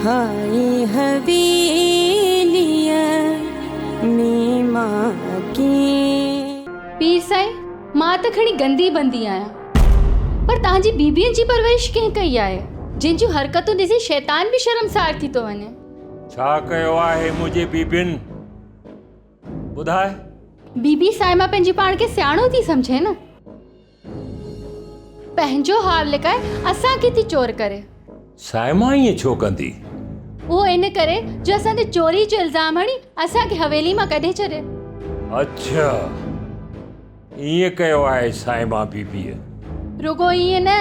آئي حويليء ۾ مان ڪيئن. پير سائين، مان ته کڻي گندي بندي آهيان، پر توهان جي بيبين جي پرورش ڪنهن ڪئي آهي، جن جون حرڪتون ڏسي شيطان به شرمسار ٿي ٿو وڃي. ڇا ڪيو آهي منهنجي بيبين؟ ٻڌاء. بيبي صائمه پنهنجي پاڻ کي سياڻو ٿي سمجهي نه. پنهنجو هار لڪائي اسان کي ٿي چور ڪري. صائمه ائين ڇو ڪندي؟ اهو ان ڪري جو اسان تي چوري جو الزام هڻي اسان کي حويلي مان ڪڍي ڇڏي. اڇا ائين ڪيو آهي صائمه بيبيء. رڳو ائين نه،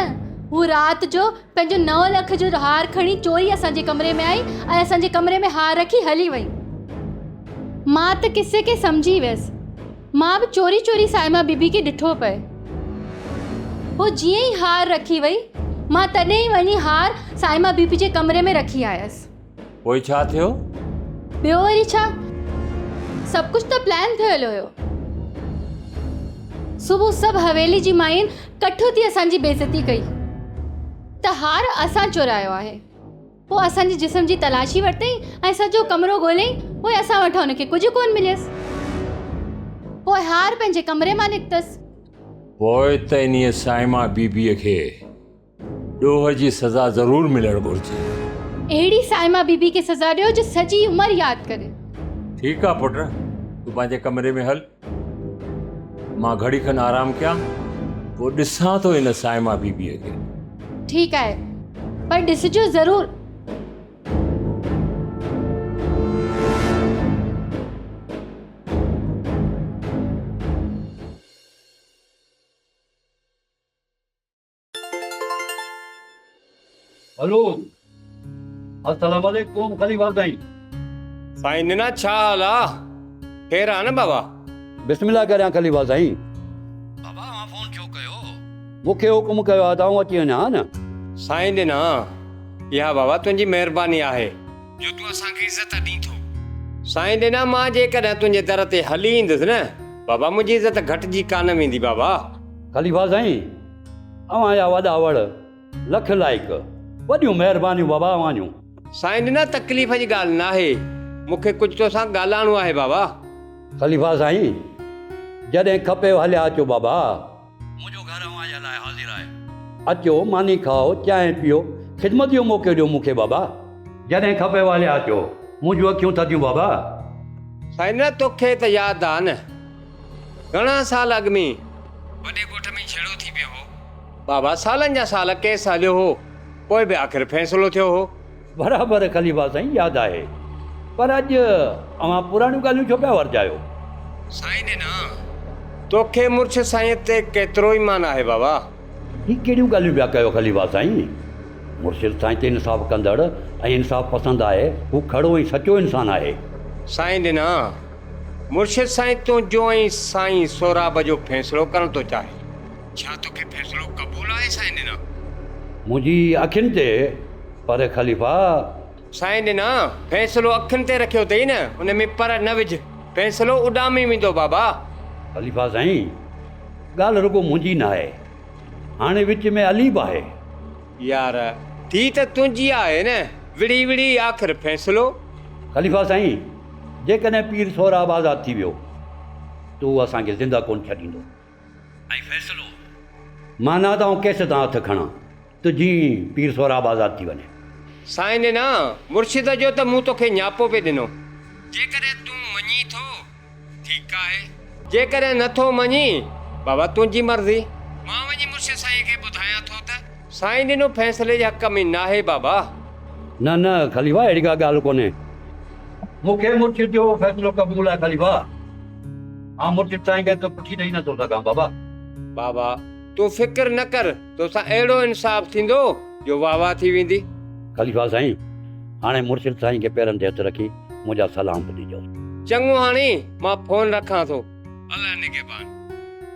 هو رات جو پنهنجو نو لک جو هار کڻي چوري اسان جي ڪمري ۾ آئي ۽ اسان جي ڪمري ۾ هار رکي هلي وئي. مان ته قصي کي سمجهي ويس. مان به چوري چوري صائمه بي بي کي ڏٺو پئي. هوء جيئن ئي هار رکي وئي، مان تڏهن ئي وڃي هار صائمه بي بي جي ڪمري ۾ رکي آيس. پوء ڇا ٿيو؟ ٻيو وري ڇا؟ سڀ ڪجهه ته پلان ٿيل هيو. صبح سڀ حويلي جي ماين ڪٺو ٿي اسان جي بيعزتي ڪئي ته هار اسان چورايو آهي. پوء اسان جي جسم جي تلاشي ورتائين ۽ سڄو ڪمرو ڳوليائين، پوء اسان وٽان هن کي ڪجهه ڪونه مليس. پوء هار پنهنجي ڪمري مان نڪتس. پوء ته انهيء صائمه بيبيء کي ڏوهه جي سزا ضرور ملڻ گهرجي. اهڙي صائمه بيبي کي سزا ڏيو جو سڄي عمر ياد ڪري. ٺيڪ آ پٽ، تون پنهنجي ڪمري ۾ هل. مان گهڙي کن آرام ڪيان، پوء ڏسان ٿو ان صائمه بيبيء کي. ٺيڪ آهي، پر ڏسجو ضرور. هلو السلام عليڪم خليفا سائين. سائين ننا ڇا حال آ خير آ نه بابا. بسم الله ڪريان خليفا سائين. بابا اوهان فون ڇو ڪيو. مون کي حڪم ڪيو آ ته آئون اچي وڃان ها نه. سائين ڏنا اها بابا تنهنجي مهرباني آهي جو تون اسان کي عزت ڏين ٿو. سائين ڏنا مان جيڪڏهن تنهنجي در تي هلي ايندس نه بابا منهنجي عزت گهٽجي ڪانه ويندي بابا. خليفا سائين اوهان جا وڏا وڙ، لک لائق، وڏيون مهربانيون بابا اوهان جون. سائين ڏنا تڪليف جي ڳالهه ناهي، مون کي ڪجهه توسان ڳالهائڻو آهي بابا. خليفا سائين جڏهن کپيو هليا اچو بابا. منهنجو گهر اوهان جي لاء حاضر آهي. اچو ماني کائو، چانهه پيئو، خدمت جو موقعو ڏيو مون کي بابا. جڏهن کپيو هليا اچو، منهنجون اکيون ٿڌيون بابا. سائين ڏنا توکي ته ياد آ نه. گهڻا سال اڳ ۾ وڏي ڳوٺ ۾ جهيڙو ٿي پيو هو. بابا سالن جا سال ڪيس هليو هو، پوء به آخر فيصلو ٿيو هو. برابر خليفا سائين ياد آهي، پر اڄ اوهان پراڻيون ڳالهيون ڇو پيا ورجايو؟ سائين ڏنا، توکي مرشد سائين تي ڪيترو ايمان آهي بابا؟ هي ڪهڙيون ڳالهيون پيا ڪيو خليفا سائين؟ مرشد سائين ته انصاف ڪندڙ ۽ انصاف پسند آهي، هو کڙو ۽ سچو انسان آهي. سائين ڏنا، مرشد سائين تنهنجو ۽ سائين سهراب جو فيصلو ڪرڻ ٿو چاهي. ڇا توکي فيصلو قبول آهي سائين ڏنا؟ منهنجي اکين تي، پر خليفا! سائين ڏنا، فيصلو اکين تي رکيو اٿئي نه، ان ۾ پر نه وجهه، فيصلو اڏامي ويندو بابا. خليفا سائين، ڳالهه رڳو منهنجي ناهي، هاڻي وچ ۾ علي به آهي. يار، ٿي ته تنهنجي آهي نه، وڙهي وڙهي آخر فيصلو. خليفا سائين، جيڪڏهن پير سهراب آزاد ٿي ويو ته هو اسان کي زنده ڪونه ڇڏيندو. ۽ فيصلو معنيٰ ته آئون ڪيس تان هٿ کڻان ته جيئن پير سهراب آزاد ٿي وڃي. سائين ڏنا، مرشد جو ته مون توکي نياپو پئي ڏنو. جيڪڏهن تون مڃين ٿو ٺيڪ آهي. جيڪڏهن نه ٿو مڃين، بابا تنهنجي مرضي. مان وڃي مرشد سائين کي ٻڌايان ٿو ته. سائين ڏنو فيصلي جي حق ۾ ناهي بابا. نه نه خليفا اهڙي ڪا ڳالهه ڪونهي. مون کي مرشد جو فيصلو قبول آهي خليفا. آئون مرشد سائين کي ته پٺي ڏئي نه ٿو سگهان بابا. بابا تون فڪر نه ڪر توسان اهڙو انصاف ٿيندو جو واهه واهه ٿي ويندي. خليفا سائين هاڻي مرشد سائين کي پيرن تي هٿ رکي منهنجا سلام به ڏجو. چڱو هاڻي مان فون رکان ٿو. الله نگهبان.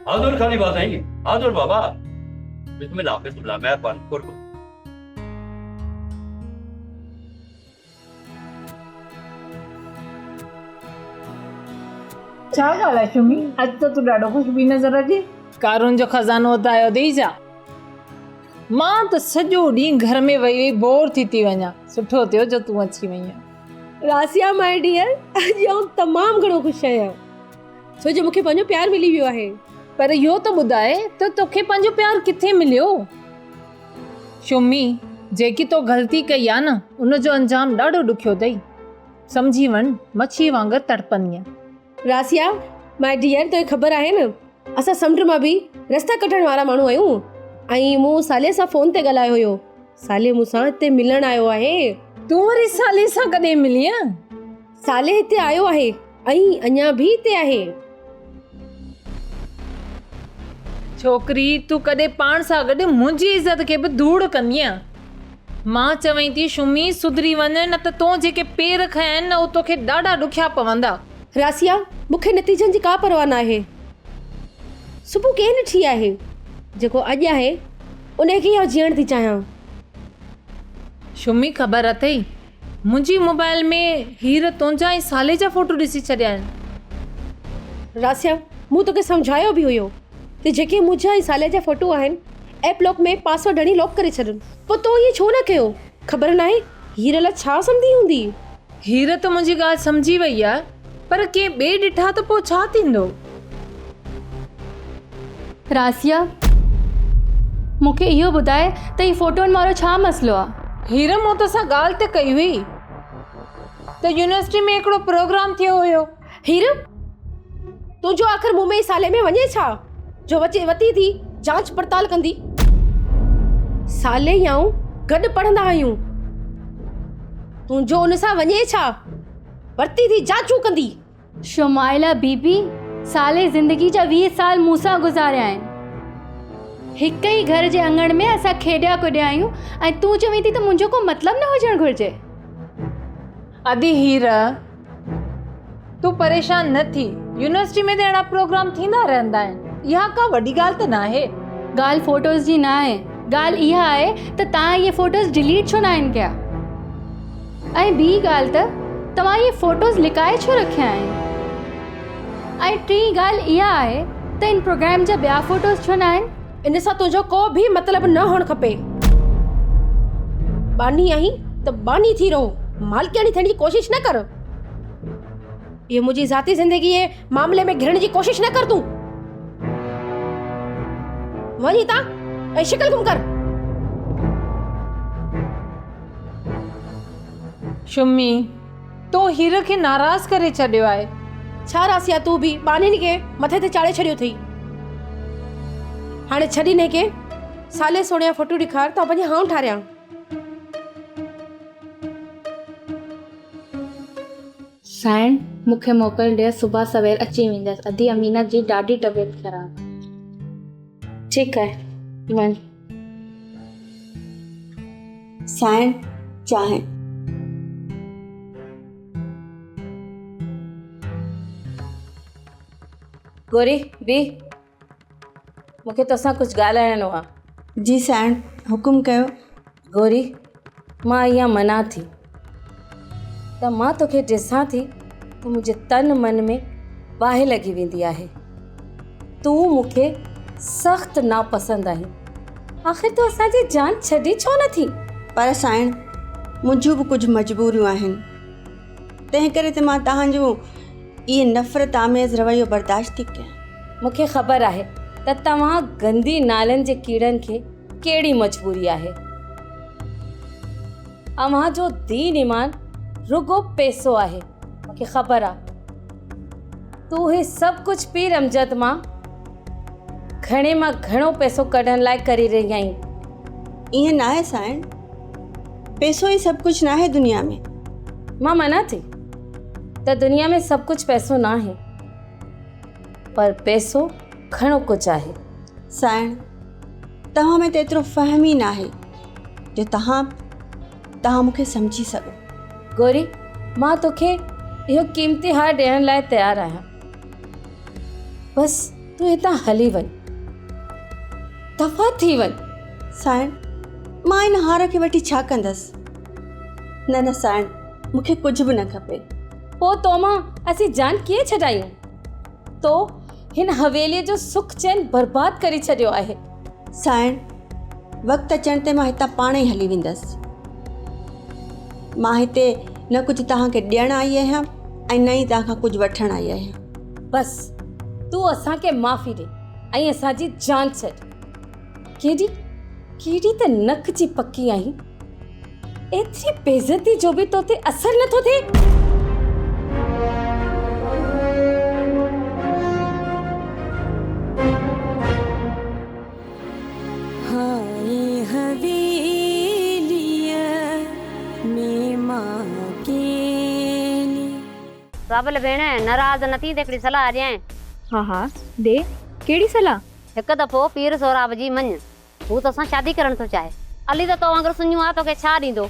حاضر خليفا سائين حاضر بابا. بسم الله بسم الله مهرباني قرب. ڇا ڳالهه آهي شمي اڄ ته تون ڏاڍو خوش پئي نظر اچين. قارون جو خزانو وڌايو اٿئي ڇا؟ مان ته سڄو ڏينهن گهر ۾ وئي وئي بور ٿي ٿي وڃان. سٺو ٿيو جو تون اچي وئينء. راسيا my dear اڄ آئون تمام گهڻو خوش آهيان ڇو جو مون کي پنهنجو پيار ملي ويو آهي. پر اهو ته ٻڌاء ته توکي پنهنجو پيار ڪٿي مليو؟ شمي، جيڪي تو غلطي ڪئي آ نه ان جو انجام ڏاڍو ڏکيو اٿئي. سمجهي وڃ، مڇي وانگر تڙپندينء. راسيا، my dear توکي خبر آهي نه اسان سمنڊ مان به رستا ڪڍڻ وارا ماڻهو آهيون ۽ مون صالح سان فون تي ڳالهايو هيو. صالح مون سان هتي ملڻ آيو آهي. تون وري صالح سان ڪڏهن ملينء؟ صالح هتي آيو آهي ۽ اڃا به هتي آهي. ڇوڪري، تون ڪڏهن پاڻ سان گڏ منهنجي عزت کي به ڌوڙ ڪندينء. مان چوين ٿي شمي، سڌري وڃ نه ته تو جيڪي پير کنيا آهن نه اهي توکي ڏاڍا ڏکيا پوندا. راسيا، مون کي نتيجن جي ڪا پرواهه ناهي. صبح ڪنهن ڏٺي آهي؟ جيڪو اڄ آهي، انهيء کي ئي آئون جيئڻ ٿي چاهيان. شمي، خبر اٿئي، منهنجي موبائل ۾ هير تنهنجا ۽ صالح جا فوٽو ڏسي ڇڏيا آهن. راسيا، مون توکي سمجهايو به هيو ته جيڪي منهنجا ۽ صالح جا فوٽو آهن، ايپ لاڪ ۾ پاسورڊ هڻي لاڪ ڪري ڇڏ. پوء تو ائين ڇو نه ڪيو؟ خبر ناهي هير الائي ڇا سمجهي هوندي. هير ته منهنجي ڳالهه سمجهي وئي آهي، پر ڪنهن ٻئي ڏٺا ته پوء ڇا ٿيندو؟ راسيا، مون کي اهو ٻڌاء ته هي فوٽوئن وارو ڇا مسئلو آ؟ هير، مون توسان ڳالهه ته ڪئي هئي ته يونيورسٽي ۾ هڪڙو پروگرام ٿيو هيو. هير، تنهنجو آخر مون ۾ سالي ۾ وڃي ڇا جو وچي وتي ٿي جانچ پڙتال ڪندي. سالي ۽ آئون گڏ پڙهندا آهيون. تنهنجو ان سان وڃي ڇا؟ ورتي ٿي جاچون ڪندي. شمائله بي بي صالح زندگي جا 20 سال مون سان گذاريا آهن. هڪ ئي گهر جي اڱڻ ۾ اسان کيڏيا ڪڏيا آهيون ۽ تون چوين ٿي ته منهنجو ڪو مطلب نه هجڻ گهرجي. ادي هير، تون پريشان نه ٿي. يونيورسٽي ۾ ته اهڙا پروگرام ٿيندا رهندا آهن. اها ڪا وڏي ڳالهه ته ناهي. ڳالهه فوٽوز جي ناهي. ڳالهه اها آهي ته توهان اهي فوٽوز ڊليٽ ڇو ناهن ڪيا؟ ۽ ٻي ڳالهه ته توهان اهي فوٽوز لڪائي ڇو رکيا آهن؟ ۽ ٽين ڳالهه اها آهي ته ان پروگرام جا ٻيا فوٽوز ڇو ناهن؟ ان سان تنهنجو ڪو به مطلب نه هئڻ کپي. ٻانهي آهين ته ٻانهي ٿي رهو، مالڪياڻي ٿيڻ جي ڪوشش نه ڪر. اهو منهنجي ذاتي زندگي جي معاملي ۾ گهڙڻ جي ڪوشش نه ڪر تون. وڃ هتان ۽ شڪل گم ڪر. شمي، تو هير کي ناراض ڪري ڇڏيو آهي. ڇا راسيا تون به ٻانهين کي مٿي تي چاڙهي ڇڏيو اٿئي. هاڻي ڇڏ انهي کي. صالح سهڻي جا فوٽو ڏيکار ته آئون پنهنجي هانء ٺاريان. سائڻ، مون کي موڪل ڏي، صبح سوير اچي ويندس. ادي امينه جي ڏاڍي طبيعت خراب آهي. ٺيڪ آهي، وڃ. سائڻ، چانهه. گوري، بيهه. مون کي توسان ڪجهه ڳالهائڻو آ. جي سائڻ، حڪم ڪيو. گوري، مان اها مڃان ٿي ته مان توکي ڏسان ٿي ته منهنجي تن من ۾ باهه لڳي ويندي آهي. تون مون کي سخت ناپسند آهين. آخر تون اسان جي جان ڇڏي ڇو نه ٿي؟ پر سائڻ، منهنجون به ڪجهه مجبوريون آهن. تنهن ڪري ته مان توهان جو اهي نفرت آميز رويو برداشت ٿي ڪيان. مون کي خبر آهي ته توهان گندي نالن جي ڪيڙن کي ڪهڙي مجبوري آهي. اوهان جو دين ايمان رڳو پئسو آهي. مون کي خبر آ. تون هي سڀ ڪجهه پير امجد مان گهڻي مان گهڻو پئسو ڪڍڻ لاء ڪري رهي آهين. ائين ناهي سائڻ. پئسو ئي سڀ ڪجهه ناهي دنيا ۾. مان مڃان ٿي ته دنيا ۾ سڀ ڪجهه پئسو ناهي پر پئسو گهڻو ڪجهه آهي. سائڻ توهان ۾ ته ايترو فهم ئي ناهي جو توهان توهان مون کي سمجهي سگهو. گوري مان توکي اهو قيمتي هار ڏيڻ لاء تيار آهيان. بس تون هتان هلي وڃ. دفع ٿي وڃ. سائڻ مان ان هار کي وٺي ڇا ڪندس؟ نه نه سائڻ مون کي ڪجهه به نه کپي. پوء تو مان اسين جان ڪيئن ڇڏايون؟ تو هن حويليء جو سک چين برباد ڪري ڇڏيو آهي. سائڻ وقت اچڻ تي مان هتان پاڻ ئي هلي ويندس. مان هتي نه ڪجهه توهان کي ڏيڻ آئي آهيان ۽ نه ئي توهان کان ڪجهه وٺڻ آئي آهيان. بس تون اسان کي معافي ڏي ۽ اسان جي جان ڇڏ. ڪيڏي ڪيڏي ته نڪ جي پڪي آهين. ايتري بيعزتي جو به تو تي اثر نٿو ٿئي. بابل ڀيڻ، ناراض نه ٿي ته هڪڙي صلاح ڏيانء. ها ها، ڏي، ڪهڙي صلاح؟ هڪ دفعو پير سهراب جي مڃ. هو توسان شادي ڪرڻ ٿو چاهي. علي ته تو وانگر سڃو آ، توکي ڇا ڏيندو؟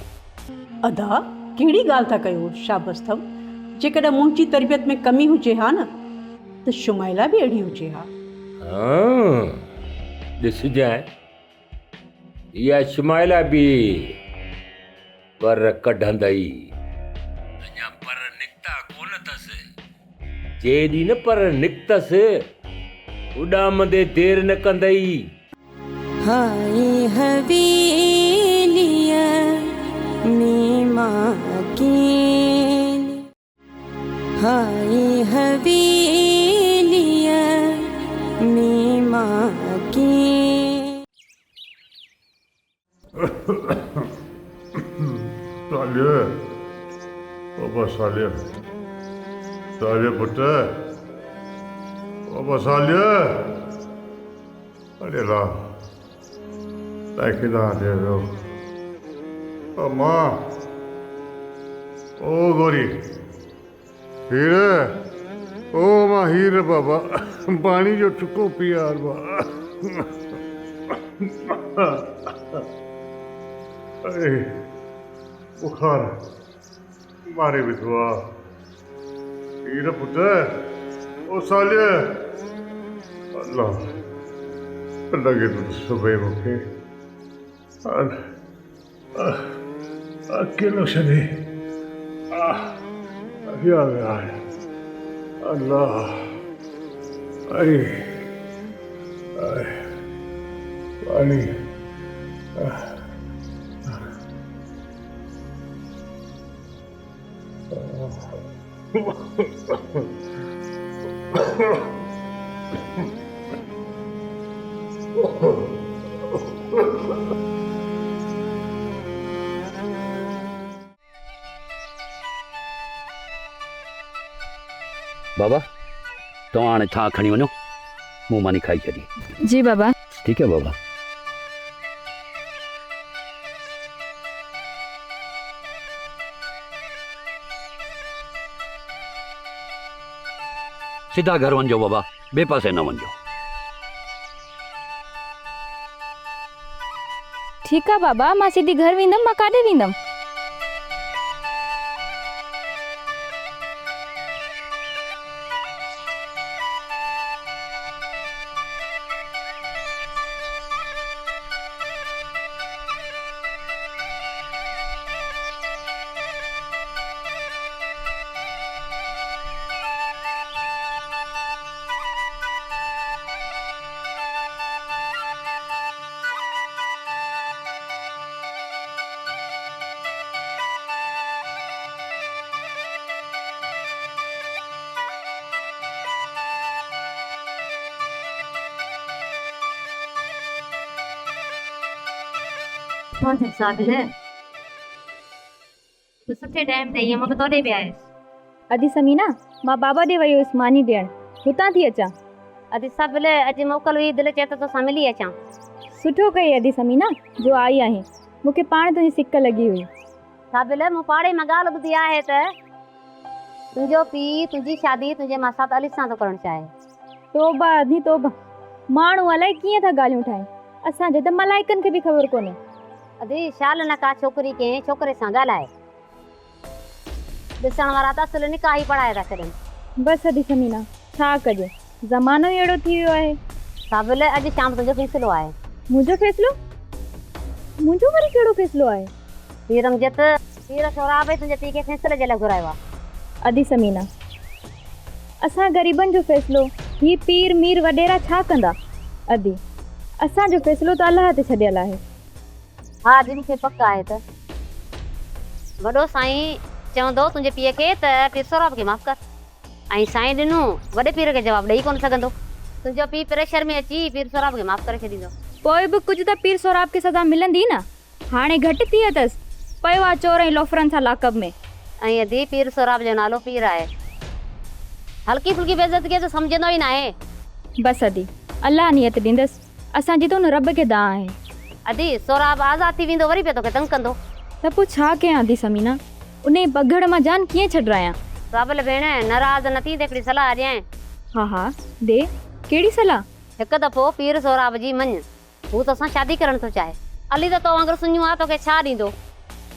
ادا، ڪهڙي ڳالهه ٿا ڪيو، شابس اٿو. جيڪڏهن منهنجي تربيت ۾ ڪمي هجي ها نه ته شمائله به اهڙي هجي ها. ها، ڏسجانء، اها شمائله به پر ڪڍندئي. اڃا پر نڪتا ڪونه اٿس. جنهن ڏينهن نه پر نڪتس، اڏامندي دير نه ڪندئي. هائي حويليء ۾ مان اڪيلي. هائي حويليء ۾ مان اڪيلي. صالح بابا صالح صالح پٽ بابا صالح اڙي لا تائين ڪيڏانهن هليو ويو اما او گوري هير او اما هير بابا پاڻي جو ٽڪو پيار با اڙي بخار ماري وڌو آ هير پٽ او صالح الله لڳي ٿو ته سڀئي مون کي اڪيلو ڇڏي هليا ويا آهن الله اي پاڻي بابا توهان هاڻي ٿانء کڻي وڃو مون ماني کائي ڇڏي. جي بابا. ٺيڪ آهي بابا. سڌا گهر وڃجو بابا ٻئي پاسي نه وڃجو. ٺيڪ آ بابا مان سڌي گهر ويندم مان ڪاڏي ويندم. سٺي ٽائيم تي ائين مان به توڏي پئي آيس. ادي ثمينه، مان بابا ڏي وئي هيس ماني ڏيڻ، هتان ٿي اچان. ادي سبل، اڄ موڪل هئي، دل چئي ته توسان ملي اچان. سٺو ڪيئي ادي ثمينه، جو آئي آهين. مون کي پاڻ تنهنجي سڪ لڳي هئي. سبل، مون پاڙي مان ڳالهه ٻڌي آهي ته تنهنجو پيء تنهنجي شادي تنهنجي ماسات علي سان ٿو ڪرڻ چاهي. توبه ادي توبه، ماڻهو الائي ڪيئن ٿا ڳالهيون ٺاهين، اسان جي ته ملائڪن کي به خبر ڪونهي. ادي، شال نه ڪا ڇوڪري ڪنهن ڇوڪري سان ڳالهائي. ڏسڻ وارا ته اصل نڪاح ئي پڙهائي ٿا ڇڏين. بس ادي ثمينه، ڇا ڪجي، زمانو ئي اهڙو ٿي ويو آهي. قابل، اڄ شام تنهنجو فيصلو آهي. منهنجو فيصلو؟ منهنجو وري ڪهڙو فيصلو آهي؟ پير امجد، پير سهراب ئي تنهنجي پيء کي فيصلي جي لاء گهرايو آهي. ادي ثمينه، اسان غريبن جو فيصلو هي پير مير وڏيرا ڇا ڪندا؟ ادي، اسان جو فيصلو ته الله تي ڇڏيل آهي. ها ادي مون کي پڪ آهي ته وڏو سائين چوندو تنهنجي پيء کي ته پير سهراب کي معاف ڪر ۽ سائين ڏنو وڏي پير کي جواب ڏئي ڪونه سگهندو. تنهنجو پيء پريشر ۾ اچي پير سهراب کي معاف ڪري ڇڏيندو. پوء به ڪجهه ته پير سهراب کي سزا ملندي نه. هاڻي گهٽ ٿي اٿس، پيو آ چور ۽ لوفرن سان لاڪ اپ ۾. ۽ ادي پير سهراب جو نالو پير آهي. هلڪي ڦلڪي بيعزتگيء ته سمجهندو ئي ناهي. بس ادي، الله نيت ڏيندس. اسان جي ته ان رب کي دانهن آهي. ادي، سهراب آزاد ٿي ويندو وري پيو توکي تنگ ڪندو. ته پوء ڇا ڪيان ادي ثمينه، انهيء بگهڙ مان جان ڪيئن ڇڏرايان؟ صابل ڀيڻ، ناراض نه ٿي ته هڪڙي صلاح ڏيانء. ها ها، ڏي، ڪهڙي صلاح؟ هڪ دفعو پير سهراب جي مڃ. هو توسان شادي ڪرڻ ٿو چاهي. علي ته تو وانگر سڃو آ، توکي ڇا ڏيندو؟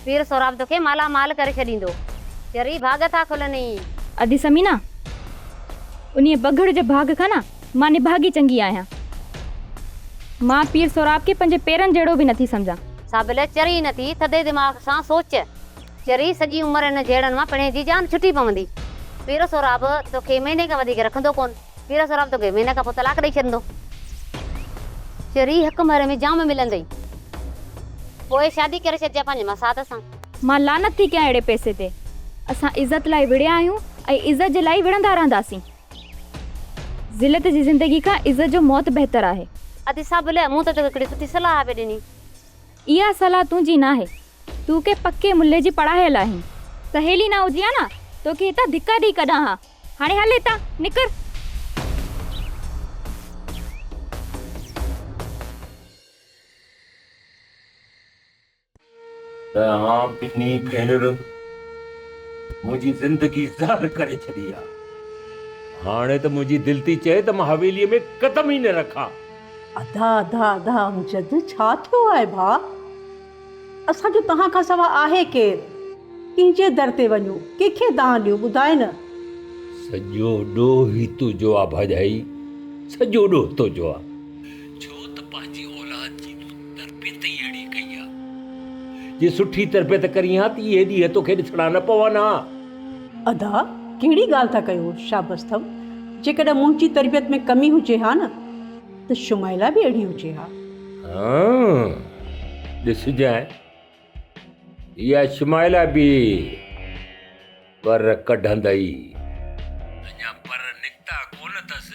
پير سهراب توکي مالا مال ڪري ڇڏيندو. چري ڀاڳ ٿا کلنئي. ادي ثمينه، انهيء بگهڙ جي ڀاڳ کان نه مان نڀاڳي چڱي آهيان. مان پير سهراب کي پنهنجي پيرن جهڙو به نٿي سمجهان. صابل، چري نه ٿي، ٿڌي دماغ سان سوچ. چري، سڄي عمر ان جهيڙن مان پڻهين جي جان ڇٽي پوندي. پير سهراب توکي مهيني کان وڌيڪ رکندو ڪونه. پير سهراب توکي مهيني کان پوء طلاق ڏئي ڇڏندو. چري، حق مهر ۾ جام ملندئي. پوء شادي ڪري ڇڏجانء پنهنجي ماسات سان. مان لعنت ٿي ڪيان اهڙي پئسي تي. اسان عزت لاء وڙهيا آهيون ۽ عزت جي لاء ئي وڙهندا رهنداسين. ذلت جي زندگي کان عزت جو موت بهتر آهي. ادي صابل، مون ته توکي هڪڙي سٺي صلاح پئي ڏني. اها صلاح تنهنجي ناهي. تون ڪنهن پڪي ملي جي پڙاهيل آهين. سهيلي نه هجين ها نه، توکي هتان ڌڪا ڏئي ڪڍان ها. هاڻي هل هتان، نڪر. توهان ٻنهي ڀينرن منهنجي زندگي زهر ڪري ڇڏي آ. هاڻي ته منهنجي دل ٿي چئي ته مان حويليء ۾ قدم ئي نه رکان. ادا ادا ادا امجد ڇا ٿيو آهي ڀاء؟ اسان جو توهان کان سوا آهي ڪير؟ ڪنهن جي در تي وڃون، ڪنهن کي دانهن ڏيون ٻڌاء نه؟ سڄو ڏوهه ئي تنهنجو آ ڀاڄائي، سڄو ڏوهه تنهنجو آ. ڇو ته پنهنجي اولاد جي تون تربيت ئي اهڙي ڪئي آ. جي سٺي تربيت ڪرين ها ته اهي ڏينهن توکي ڏسڻا نه پون ها. ادا ڪهڙي ڳالهه ٿا ڪيو، شابس اٿو، جيڪڏهن منهنجي تربيت ۾ ڪمي هجي ها نه ته شمائله به اهڙي هجي ها. ها ڏسجانء اها شمائله به پر ڪڍندئي. اڃا پر نڪتا ڪونه اٿس.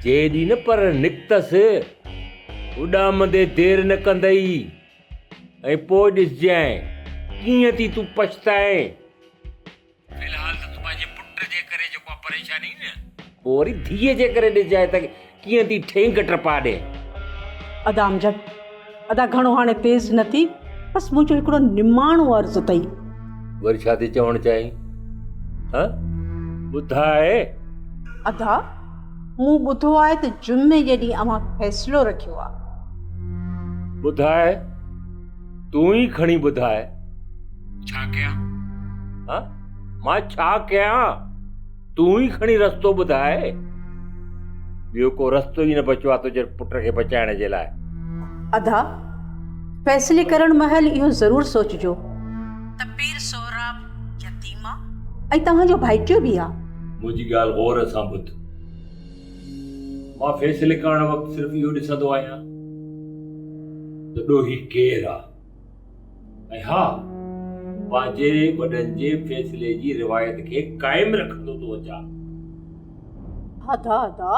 جنهن ڏينهن نه پر نڪتس، اڏامندي دير نه ڪندئي ۽ پوء ڏسجانء ڪيئن ٿي تون پڇتائين. في الحال ته تون پنهنجي پٽ جي ڪري جيڪو آ پريشان آهين نه، پوء وري ڌيء جي ڪري ڏسجانء ته ڪيئن ٿي ٺينگ ٽپا ڏين. ادا امجد، ادا گهڻو هاڻي تيز نه ٿي، بس منهنجو هڪڙو نماڻو عرض اٿئي. وري ڇا ٿي چوڻ چاهين؟ ها ٻڌاء. ادا، مون ٻڌو آهي ته جمعي جي ڏينهن اوهان فيصلو رکيو آ. ٻڌاء، تون ئي کڻي ٻڌاء. ڇا ڪيان؟ ها مان ڇا ڪيان؟ تون ئي کڻي رستو ٻڌاء. ٻيو ڪو رستو ئي نه بچيو آهي تنهنجي پٽ کي بچائڻ جي لاء. ادا، فيصلي ڪرڻ مهل اهو ضرور سوچجو ته پير سهراب يتيم آ ۽ توهان جو ڀائٽيو به آ. منهنجي ڳالهه غور سان ٻڌ. مان فيصلي ڪرڻ وقت صرف اهو ڏسندو آهيان ته ڏوهي ڪير آ. ۽ ها، پنهنجي وڏن جي فيصلي جي روايت کي قائم رکندو ٿو اچان. ادا ادا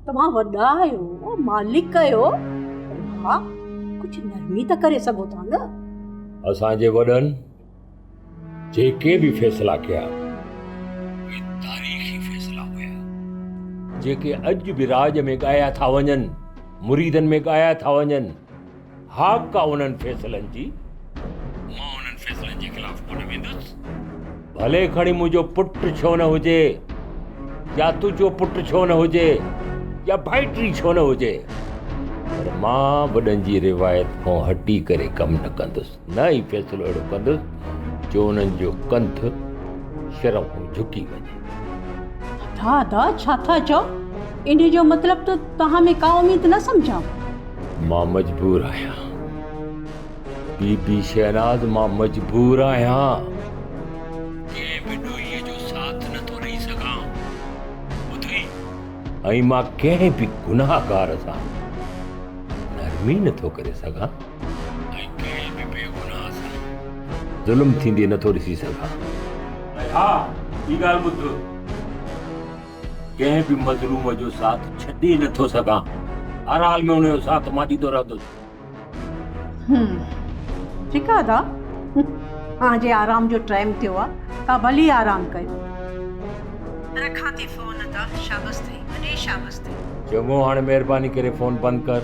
توهان وڏا آهيو مالڪ آهيو پر ها ڪجهه نرمي ته ڪري سگهو ٿا نه. اسان جي وڏن جيڪي به فيصلا ڪيا اهي تاريخي فيصلا هيا جيڪي اڄ به راڄ ۾ ڳايا ٿا وڃن مريدن ۾ ڳايا ٿا وڃن. هاڪ آ انهن فيصلن جي. مان انهن فيصلن جي خلاف ڪونه ويندس. ڀلي کڻي منهنجو پٽ ڇو نه هجي يا تنهنجو پٽ ڇو نه هجي يا ڀائٽي ڇو نه هجي پر مان وڏن جي روايت کان هٽي ڪري ڪم نه ڪندس نه ئي فيصلو اهڙو ڪندس جو انهن جو ڪنڌ شرم کان جهڪي وڃي. ادا ادا ڇا ٿا چئو؟ انهي جو مطلب ته توهان ۾ ڪا اميد نه سمجهان. مان مجبور آهيان بي بي شهناز مان مجبور آهيان ڪنهن به ڏوهي جو ساٿ نه ٿو ڏئي سگهان ٻڌئي ۽ مان ڪنهن به گناهگار سان نرمي نه ٿو ڪري سگهان ۽ ڪنهن. ظلم ٿيندي نٿو ڏسي سگهان. ۽ ها، ٻي ڳالهه ٻڌ، ڪنهن به مظلوم جو ساٿ ڇڏي نٿو سگهان. هر حال ۾ ان جو ساٿ مان ڏيندو رهندس. ٺيڪ آ ادا، اوهان جي آرام جو ٽائيم ٿيو آ، توهان ڀلي آرام ڪيو. رکان ٿي فون ادا، شابس ٿئي، وڏي شابس ٿئي. چڱو هاڻي مهرباني ڪري فون بند ڪر.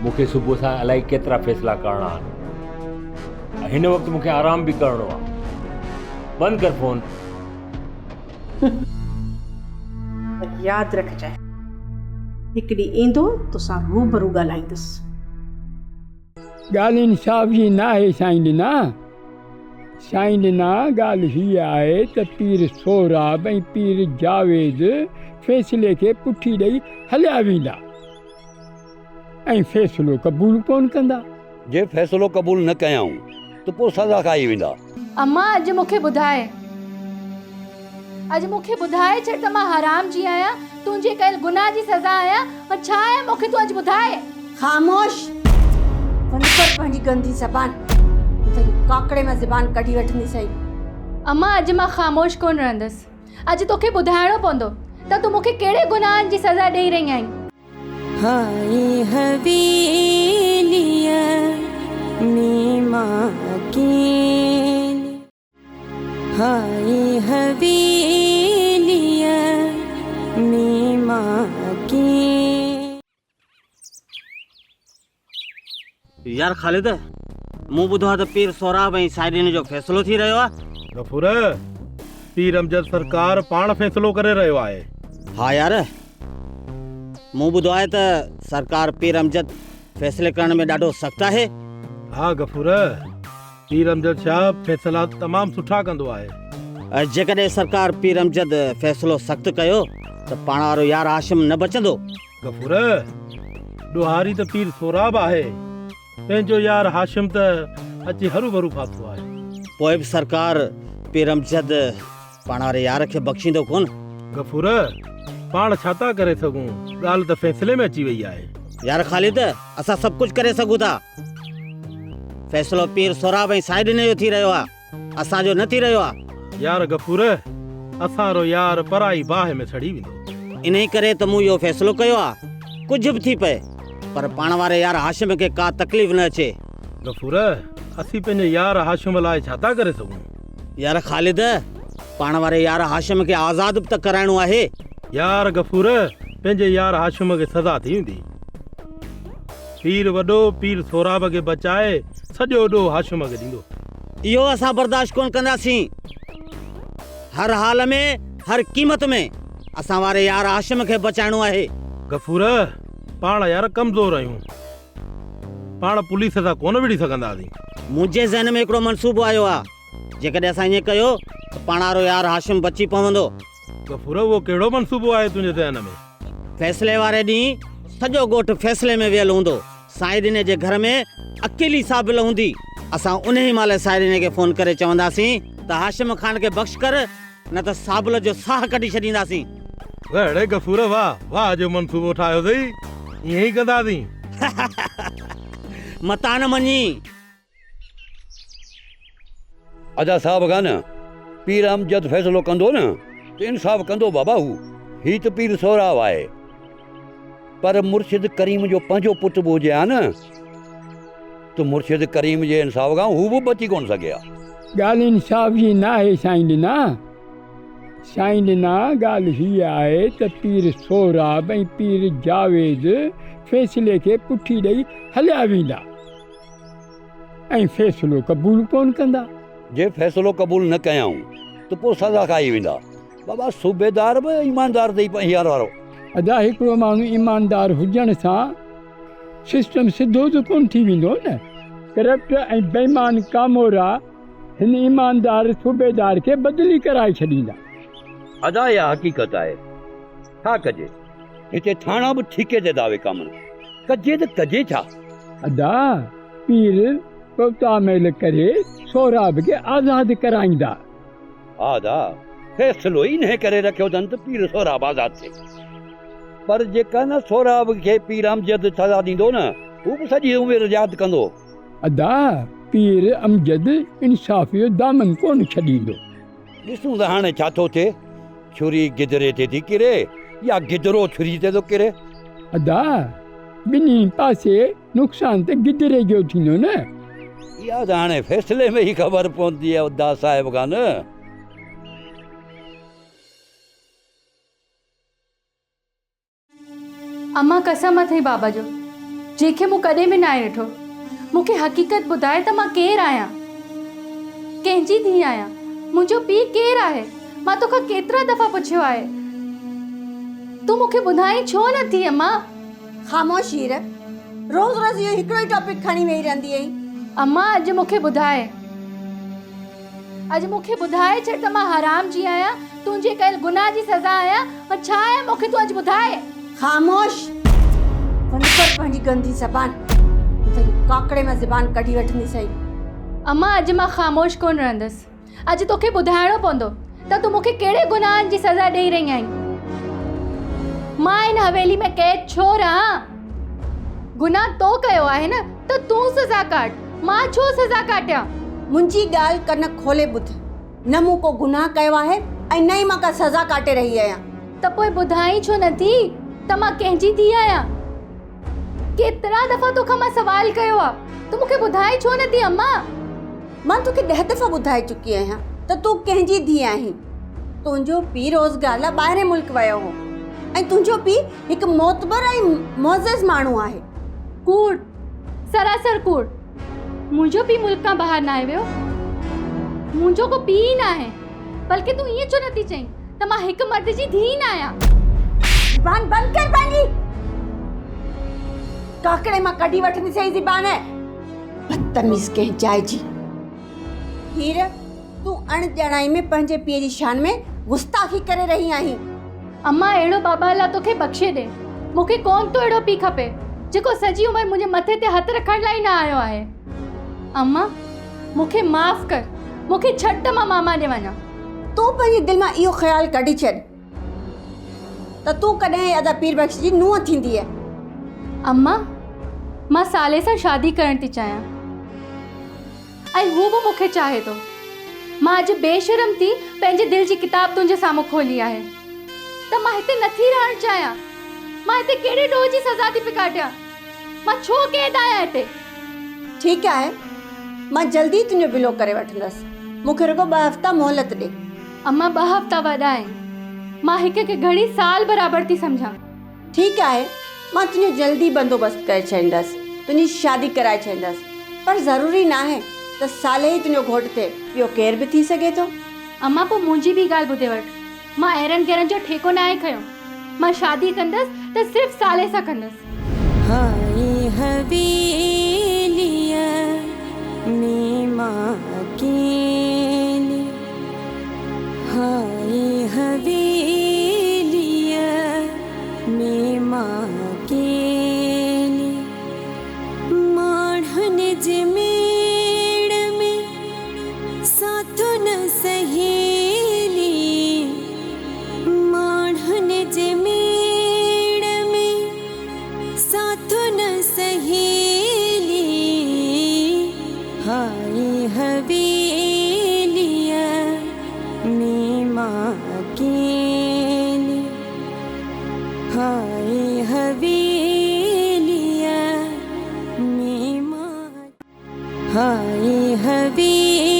مون کي صبح سان الائي ڪيترا فيصلا ڪرڻا آهن ۽ هن وقت مون کي آرام به ڪرڻو آهي. بند ڪر فون. پر ياد رکجانء هڪ ڏينهن ايندو توسان روبرو ڳالهائيندس. ڳالهه انصاف جي ناهي سائين ڏنا. سائين ڏنا ڳالهه هيء آهي ته پير سهراب ۽ پير جاويد فيصلي کي پٺي ڏئي هليا ويندا ۽ فيصلو قبول ڪونه ڪندا. جي فيصلو قبول نه ڪيائون ته پوء سزا کائي ويندا. امان اڄ مون کي ٻڌاء. اڄ مون کي ٻڌائي ڇڏ ته مان حرام جي آهيان، تنهنجي ڪيل گناهه جي سزا آهيان، مان ڇا آهيان مون کي تون اڄ ٻڌاء. خاموش! بند ڪر پنهنجي گندي زبان، نه ته ڪاڪڙي مان زبان ڪڍي وٺنديسئين. امان اڄ مان خاموش ڪونه رهندس، اڄ توکي ٻڌائڻو پوندو ته تون مون کي ڪهڙي گناهن جي سزا ڏئي رهي آهين. هائي حويليء ۾ مان اڪيلي هائي حويليء ۾ مان اڪيلي. يار خالد مون ٻڌو آهي ته پير سهراب ۽ سائرين جو فيصلو ٿي رهيو آهي. غفور، پير امجد سرڪار پاڻ فيصلو ڪري رهيو آهي. ها يار مون ٻڌو آهي ته سرڪار پير امجد فيصلي ڪرڻ ۾ ڏاڍو سخت آهي. ها غفور، پير امجد شاهه فيصلا تمام سٺا ڪندو آهي. جيڪڏهن سرڪار پير امجد فيصلو سخت ڪيو ته پاڻ وارو يار هاشم نه بچندو. غفور، ڏوهاري ته پير سهراب آهي، پنهنجو يار هاشم ته اچي هروڀرو ڦاٿو آهي. پوء به سرڪار پير امجد پاڻ واري يار کي بخشيندو ڪونه. غفور، پاڻ ڇا ٿا ڪري سگهون، ڳالهه ته فيصلي ۾ اچي وئي آهي. يار خالد، اسان سڀ ڪجهه ڪري سگهون ٿا. فيصلو پير سهراب ۽ سائين ڏني جو ٿي رهيو آهي، اسان جو نه ٿي رهيو آهي. يار غفور، اسان رو يار پرائي باهه ۾ سڙي ويندو. انهيء ڪري ته مون اهو فيصلو ڪيو آهي، ڪجهه به ٿي پئي، پر پاڻ واري يار هاشم کي ڪا تڪليف نه اچي. غفور، اسين پنهنجي يار هاشم لاء ڇا ٿا ڪري سگهون؟ يار خالد، پاڻ واري يار هاشم کي آزاد به ته ڪرائڻو آهي. يار غفور، پنهنجي يار هاشم کي سزا ٿي ويندي. پير وڏو پير سهراب کي بچائي سڄو ڏوهه هاشم کي ڏيندو. اهو اسان برداشت ڪونه ڪنداسين. هر حال ۾ هر قيمت ۾ اسان واري يار هاشم کي بچائڻو آهي. غفور، پاڻ يار ڪمزور آهيون. پاڻ پوليس سان ڪونه وڙهي سگهنداسين. منهنجي ذهن ۾ هڪڙو منصوبو آيو آهي. جيڪڏهن اسان ائين ڪيو ته پاڻارو يار هاشم بچي پوندو. غفور، اهو ڪهڙو منصوبو آهي تنهنجي ذهن ۾؟ فيصلي واري ڏينهن سڄو ڳوٺ فيصلي ۾ ويل هوندو. سائين ڏني جي گهر ۾ اڪيلي صابل هوندي. اسان انهيء مهل سائين ڏني کي فون ڪري چونداسين ته هاشم خان کي بخش ڪر نه ته صابل جو ساهه ڪڍي ڇڏينداسين. واهه ڙي غفور واهه، واهه جو منصوبو ٺاهيو اٿئي. ائين ئي ڪنداسين. متان نه مڃين. ادا صاحب کان نه پير امجد فيصلو ڪندو نه ته انصاف ڪندو بابا هو هي ته پير سهراب آهي پر مرشد ڪريم جو پنهنجو پٽ به هجي ها نه ته مرشد ڪريم جي انصاف کان هو به بچي ڪونه سگهي ها. ڳالهه انصاف جي ناهي سائين ڏنا. سائين ڏنا ڳالهه هيء آهي ته پير سهراب ۽ پير جاويد فيصلي کي پٺي ڏئي هليا ويندا. ۽ فيصلو قبول ڪونه ڪندا. جي فيصلو قبول نه ڪيائون ته پوء سزا کائي ويندا. بابا صوبيدار به ايماندار اٿئي پنهنجي وارو. ادا هڪڙو ماڻهو ايماندار هجڻ سان سسٽم سڌو ته ڪونه ٿي ويندو نه. ڪرپٽ ۽ بيمان ڪامورا هن ايماندار صوبيدار کي بدلي ڪرائي ڇڏيندا. ادا اها حقيقت آهي. ڇا ڪجي؟ هتي ٿاڻا به ٺيڪي تي ٿا وڪامن. ڪجي ته ڪجي ڇا؟ ادا پير پوتا ميل ڪري سهراب کي آزاد ڪرائيندا. ها ادا فيصلو ئي انهي ڪري رکيو اٿن ته پير سهراب آزاد ٿئي. پر جيڪا نه سهراب کي پير امجد سزا ڏيندو نه هو به سڄي عمر ياد ڪندو. ادا پير امجد انصاف جو دامن ڪونه ڇڏيندو. ڏسون ته هاڻي ڇا ٿو ٿئي. ڇري گدري تي ٿي ڪري يا گدرو ڇري تي ٿو ڪري. ادا، ٻنهي پاسي نقصان ته گدري جو ٿيندو نه. اها ته هاڻي فيصلي ۾ ئي خبر پوندي ادا صاحب خان. امان قسم اٿئي بابا جو جنهن کي مون ڪڏهن به ناهي ڏٺو. مون کي حقيقت ٻڌاء ته مان ڪير آهيان؟ ڪنهن جي ڌيء آهيان؟ منهنجو پيء ڪير آهي؟ مان توکان ڪيترا دفعا پڇيو آهي. تون مون کي ٻڌائين ڇو نه ٿي امان؟ خاموش هير، روز روز اهو هڪڙو ئي ٽاپڪ کڻي ويهي رهندي آهين. امان اڄ مون کي ٻڌاء. اڄ مون کي ٻڌائي ڇڏ ته مان حرام جي آهيان، تنهنجي ڪيل گناهه جي سزا آهيان، مان ڇا آهيان مون کي تون اڄ ٻڌاء. خاموش! بند ڪر پنهنجي گندي زبان، نه ته ڪاڪڙي مان زبان ڪڍي وٺنديسئين. امان اڄ مان خاموش ڪونه رهندس، اڄ توکي ٻڌائڻو پوندو ته تون مون کي ڪهڙي گناهن جي سزا ڏئي رهي آهين. مان هن حويلي ۾ قيد ڇو رهان؟ گناهه تو ڪيو آهي نه ته تون سزا ڪاٽ، مان ڇو سزا ڪاٽيان؟ منهنجي ڳالهه ڪن کولي ٻڌ، نه مون ڪو گناهه ڪيو آهي ۽ نه ئي مان ڪا سزا ڪاٽي رهي آهيان. ته پوء ٻڌائين ڇو نه ٿي ته مان ڪنهن جي ڌيء آهيان؟ ڪيترا دفعا توکان مان سوال ڪيو آ، تون مون کي ٻڌائين ڇو نه ٿي امان؟ مان توکي ڏهه دفعا ٻڌائي چڪي آهيان ته تون ڪنهن جي ڌيء آهين. تنهنجو پيء روزگار لاء ٻاهرين ملڪ ويو هو ۽ تنهنجو پيء هڪ معتبر ۽ معزز ماڻهو آهي. ڪوڙ، سراسر ڪوڙ. منهنجو پيء ملڪ کان ٻاهر ناهي ويو. منهنجو ڪو پيء ئي ناهي. بلڪه تون ائين ڇو نٿي چئين ته مان هڪ مرد جي ڌيء ناهيان. زبان بند ڪر پنهنجي. ڪاڪڙي مان ڪڍي وٺنديسين زبان. بدتميز ڪنهن جاء جي. هير، تون اڻ ڄاڻائي ۾ پنهنجي پيء جي شان ۾ گستاخي ڪري رهي آهين. امان اهڙو بابا الله توکي بخشي ڏي. مون کي ڪونه ٿو اهڙو پيء کپي، جيڪو سڄي عمر منهنجي مٿي تي هٿ رکڻ لاء ئي نه آيو آهي. امان، مون کي معاف ڪر، مون کي ڇڏ ته مان ماما ڏي وڃان. تون پنهنجي دل مان اهو خيال ڪڍي ڇڏ ته تون ڪڏهن ادا پير بخش جي نونهن ٿيندينء. امان، مان صالح سان شادي ڪرڻ ٿي چاهيان. ۽ هو به مون کي چاهي ٿو. مان اڄ بي شرم ٿي پنهنجي دل جي ڪتاب تنهنجي سامهون کولي آهي ته مان هتي نٿي رهڻ چاهيان. مان هتي ڪهڙي ڏوهه جي سزا ٿي پئي ڪاٽيان؟ مان ڇو قيد آهيان هتي؟ ٺيڪ آهي، مان جلدي ئي تنهنجو بلو ڪري وٺندس. مون کي رڳو ٻه هفتا مهلت ڏي. امان ٻه هفتا وڏا آهن. مان هڪ هڪ گهڙي سال برابر ٿي سمجهان. ٺيڪ آهي، مان تنهنجو جلدي بندوبست ڪري ڇڏيندس، تنهنجي شادي ڪرائي ڇڏيندس، پر ضروري ناهي ته صالح ئي تنهنجو گهوٽ ٿئي، ٻيو ڪير به ٿي سگهي ٿو. امان پوء منهنجي به ڳالهه ٻڌي وٺ، مان اهڙن گهرن جو ٺيڪو ناهي کنيو، مان شادي ڪندس ته صرف صالح سان ڪندس. هائي حويليء ۾ مان اڪيلي، هائي حويليء ۾ مان اڪيلي، ماڻهن جي ميڙ ۾ ساٿ نه سهيلي، ماڻهن جي ميڙ ۾ ساٿ نه سهيلي، هائي حويليء ۾ مان اڪيلي، هائي حويليء ۾ مان. هائي حويليء.